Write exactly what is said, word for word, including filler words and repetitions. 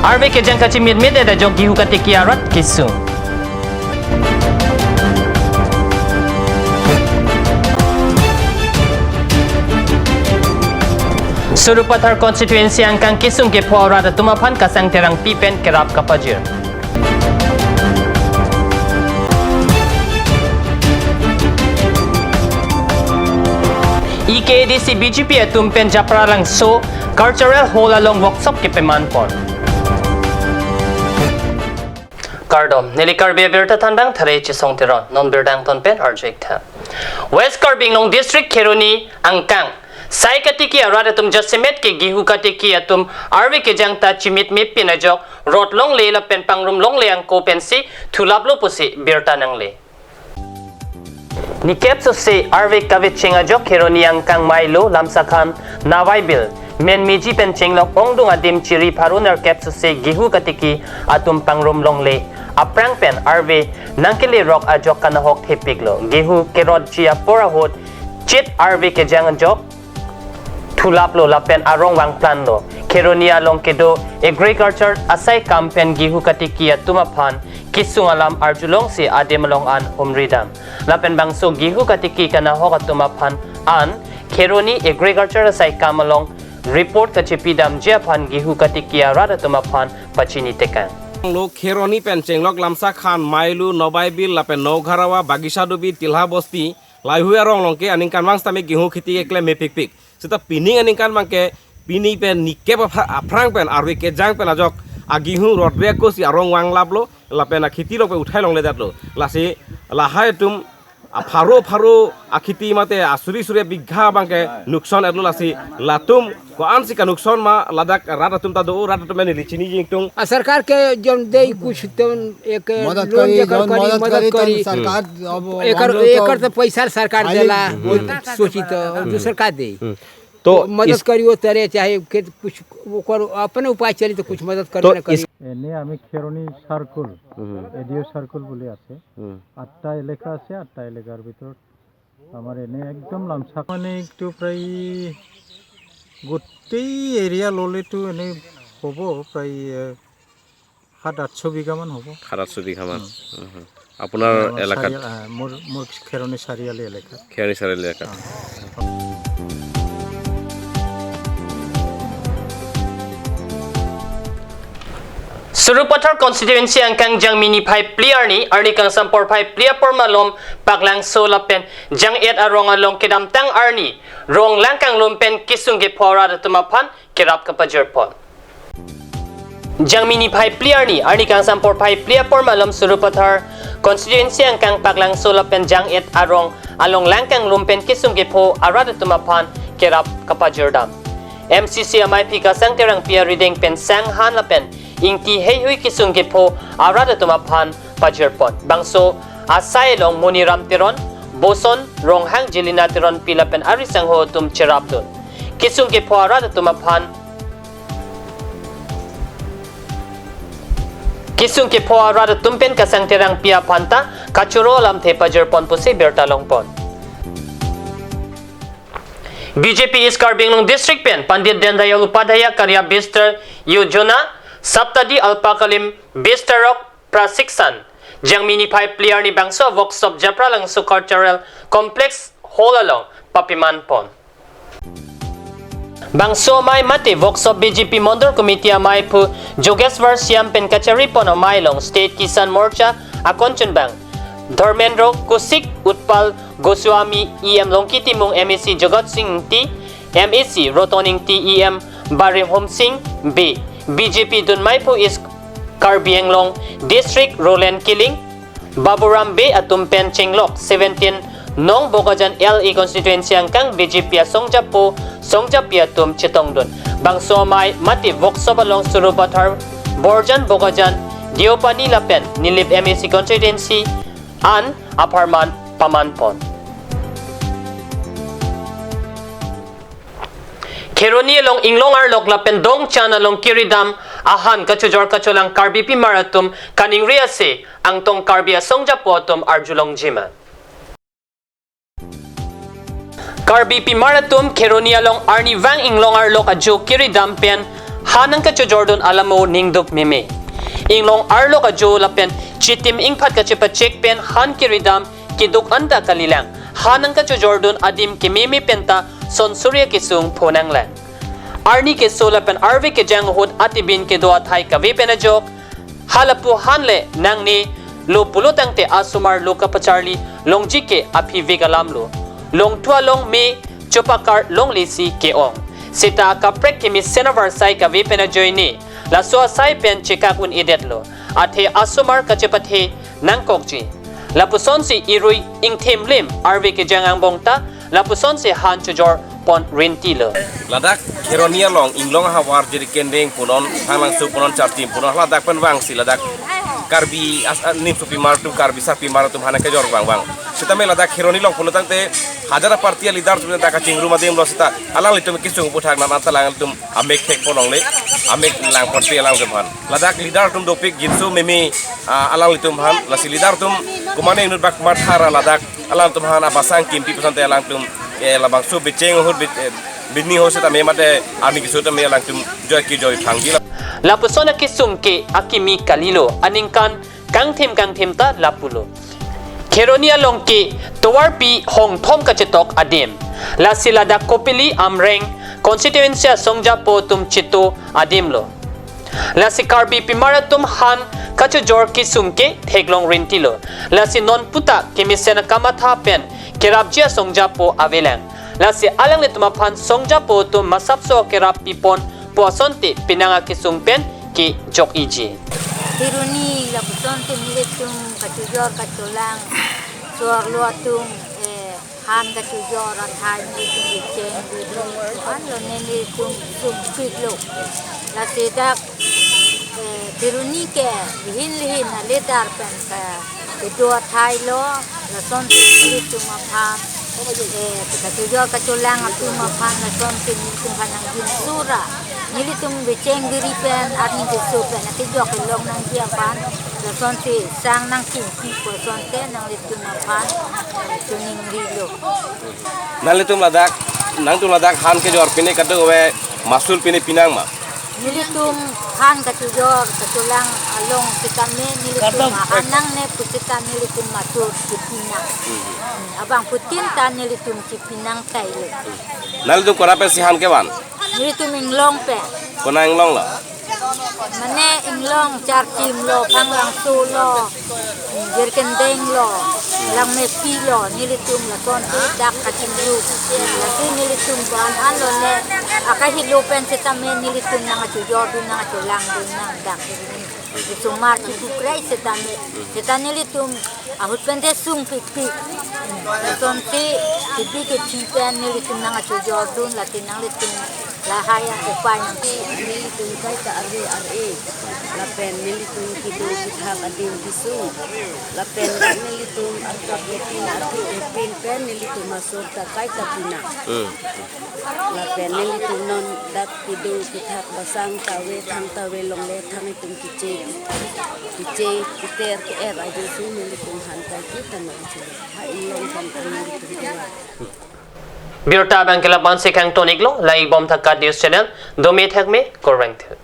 Arve kejang kachimitmit ajok gehu katiki arat kesung. Sarupathar constituency angkang kesung kepho arat atum aphan Kasang Terangpi pen kerap kapajir. E K A D C B J P atum pen Japralangso Cultural Hall along workshop kepaman pon. Kardom, neli Karbi Abirta thanbang Thare Chesong Teron, non birta angton pen arju-ik tha. West Karbi Anglong District Kheroni angkang sai katiki arat atum jasemet ke gehu katiki atum arve kejang ta chimitmit pin ajok rot longle lapen pangrum longle angko pensi thulaplo pusi birta nangle. Nikep sose arve kavecheng ajok Kheroni angkang Mailo, Lamsakhan, Nawaibil, Menmeji pen chenglok ongdung adim chiri pharo nerkep sose gehu katiki atum pangrum longle aphrang pen arve nangkele rok ajok kanahok thepiklo. Gehu kerotji apor ahut chit arve kejang ajok thulaplo lapen arong vangplanlo. Kheroni along kedo agriculture asai kam pen gehu katiki atum aphan kesung alam arjulongsi adim along an humridam. Lapen bangso gehu katiki kanahok atum aphan an Kheroni agriculture asai kam along report kachepidamji aphan gehu katiki arat atum aphan pachini tekang. Lo Kheroni pen chenglok Lamsakhan, Mailo, Nawaibil lapen Nogharawa, Bagisadubi, Tilha Bosti, laheihui arong along ke aningkanvang sitame gehu kheti keklem mepikpik. Seta pining aningkanvang ke pini pen nikep apha-, aphrang pen arve kejang pen ajok agehu rot re ako si arong vanglaplo lapen akheti along pen uthai longledetlo. Lasi lahai atum apharo pharo akheti mate asuri suri bigha abang ke nuksan etlo, lasi latum ko-ansi kanuksan ma ladak rat atum ta do, rat atum neli chiniji ingtung. आ, सरकार के जौन दे कुछ तो एक मदद लोन करी, जेकर जौन करी, मदद मदद करी, तो करी। सरकार अब एकर, हम लोग तो एकर तो पैसा सरकार खाली देला, हम्म। सोची तो दूसर का दे। हम्म। तो तो मदद इस करी वो तरे, चाहे के कुछ ओकर अपने उपाय चली तो कुछ मदद करे तो ना करी। इस एনে আমি খেৰণি চাৰ্কুল, হুম। এ ডি অ' চাৰ্কুল বুলি আছে। হুম। আঠটা এলেকা আছে, আঠটা এলেকাৰ ভিতৰত আমাৰ এনে একদম লামচাক মানে এইটো প্ৰায় গোটেই এৰিয়া ল'লেতো এনে হ'ব প্ৰায়, এ, সাত আঠশ বিঘামান হ'ব। সাত আঠশ বিঘামান। হুম। হুম, হুম। আপোনাৰ আমাৰ এলেকাত? চাৰিআল-, আ, মোৰ, মোৰ খেৰণি চাৰিআলি এলেকাত। খেৰণি চাৰিআলি এলেকাত। অ। Sarupathar constituency angkang Jangmi niphai phli arni, arni kangsam porphai phli apor malom Paklangso lapen Jang-et arong along kedamtang arni rong langkanglum pen kesung kepho arat atum aphan kerap kapajirpon. Jangmi niphai phli arni, arni kangsam porphai phli apor malom Sarupathar constituency angkang Paklangso lapen Jang-et arong along langkanglum pen kesung kepho arat atum aphan kerap kapajirdam. M C C amaiphi Kasang Terangpi arideng pen sang han lapen ingti heihui kesung kepho arat atum aphan pajirpon. Bangso asai along Moniram Teron, Boson, Ronghang, Jelina Teronpi lapen ari sangho atum cherapdun. Kesung kepho arat atum aphan, kesung kepho arat atum pen Kasang Terangpi aphan ta kachoro alamthe pajirpon pusi birta longpon. B J P East Karbi Anglong District pen Pandit Deendayal Upadhyaya Karya Bistar Yojana, Saptadi Alpakalim Bistarok Prasiksan, Jangmi niphai phli arni bangso workshop Japralangso Cultural Complex Hall along papimanpon. Bangso amei mate workshop B J P Mondol Committee amaiphu Jogeswar Shyam pen kacharipon amei along State Kisan Morcha akon chunbang Dharmendra Kaushik, Utpal Goswami, E M Longki Timung, M A C Jagat Sing Ingti, M A C Roton Ingti, E M Barihum Sing Bey, B J P dunmeiphu East Karbi Anglong District Roland Killing, Baburam Bey atum pen chenglok seventeen nong Bokajan L A constituency angkang B J P asongjapo songjapi atum chetongdun. Bangso amei mate workshop along Sarupathar, Borjan, Bokajan, Deopani lapen Nilip M A C constituency an apharman pamanpon. Kheroni along inglong arlok lapen dongchan along kiridam ahan kachojor kacholang Karbi pimar atum kaningri ase Angtong Karbi asongjapo atum arjulongjima. Karbi pimar atum Kheroni along arnivang inglong arlok ajo kiridam pen Han nangkachojordun alamo ningduk meme. Inglong arlo kajo lapen chitim ingphat kachepachek pen han keridam keduk anta kalilang. Han nangkachojordun adim kememe penta son Surya kesung phonanglang. Arni keso lapen arve kejang ahut atibin kedo athai kave pen ajok. Halapu han le nangne lo pulo tangte asomar lo kapacharli longji ke aphi vek alam lo. Longthu along me chopakar longle si ke-ong. Seta kaprek kemesen avarsai kave pen ajoine. Laso asai pen chekak un-edetlo. Athe asomar kachepathe nangkokji. Lapusonsi irui ingthim lim arve kejang angbong ta lapusonsi han chojor pon rintilo. Ladak Kheroni along Inglong ahavar Jirikindeng punon, Thanglangso punon, Chartim punon, ladak pen vangsi ladak Karbi as, a, nimsopimar atum, Karbi sarpimar atum han nangkejor vangvang. Sitame ladak Kheroni along pulo tangte hajar aparty aleader atum ta kachingrum adim lo seta alanglitum kesung aputhak nang anta alanglitum amek thek ponlongle, amek lang ponpe alanglitum han. Ladak leader atum dopik ginso meme, ah, alanglitum han, lasi leader atum kumane inut bak mathara ladak alangtum han abasang kimpi pusonte alangtum, eh, labangso becheng ahut be-, eh, bini ahut seta me mate arni keso ta me alangtum joi kejoi thangji la. Lapuson akesung ke akimi kalilo, aningkan kangthim kangthim ta lapulo. Kheroni along ke tovarpi hongthom kachetok adim. Lasi ladak Kopili Amreng constituency asongjapo atum cheto adimlo. Lasi Karbi pimar atum han kachojor kesung ke theklong rintilo. Lasi non puta kemesen akamatha pen kerapji asongjapo avelang. Lasi alanglitum aphan songjapo atum masapso kerap pipon pu asonte penang akesung pen kejok-iji. Kheroni lapusonte nelitum kachojor kacholang so-arlo atum, eh, han kachojor athai nelitum kecheng duri. Anlo ne nelitum sungpiklo. Lasi dak, eh, Kheroni ke lihin lihin aleader pen ke kedo athai lo, lason si nelitum aphan, eh, kachojor kacholang atum aphan, lason si nelitum aphan nangjinsura. Nelitum becheng duri pen, arni keso pen, atijok kelong nangji aphan, lason si sang nangkimpi pu asonte, nanglitum aphan, eh, choningrilo. Nanglitum ladak, nangtum ladak han kejor pine kadokave masul pine pinang ma? Nelitum han kachojor kacholang along sitame nelitum ahan nangne pu seta nelitum masul chepinang. Hmm. Hmm, abangphutin ta nelitum chepinang taile. Nanglitum kona pensi han kevan? Nelitum Inglong pen. Kona Inglong lo? Mane Inglong, Chartim lo, Thanglangso lo, Jirikindeng lo, Langmepi lo, nelitum lason si dak kachingrum. Lasi nelitum ko-an anlo ne, akahelo pen sitame nelitum nangkachojordun nangkacholangdun nang dak. Isomar chikukrai sitame, seta nelitum ahut pen te sungpikpik. Lason si tipi kethi pen nelitum nangkachojordun, lasi nanglitum lahai aupai nang. Nelitum kaita arve ar-e, lapen nelitum kedo kethak adim kesung, lapen dak nelitum arta pin arta pin pen nelitum asor ta kaita pinang. Hmm. Lapen nelitum non dak kedo kethak basang ta ave, thang ta ave longle, thang itum keche, keche keter ke-er ajo si nelitum han kai ke tama itum. Ha Inglong kan nelitum kedo. Birta abang ke lapu-an si kangton-iklo, la-ik bom thak Kat News Channel, dome thakme, kurvangthu.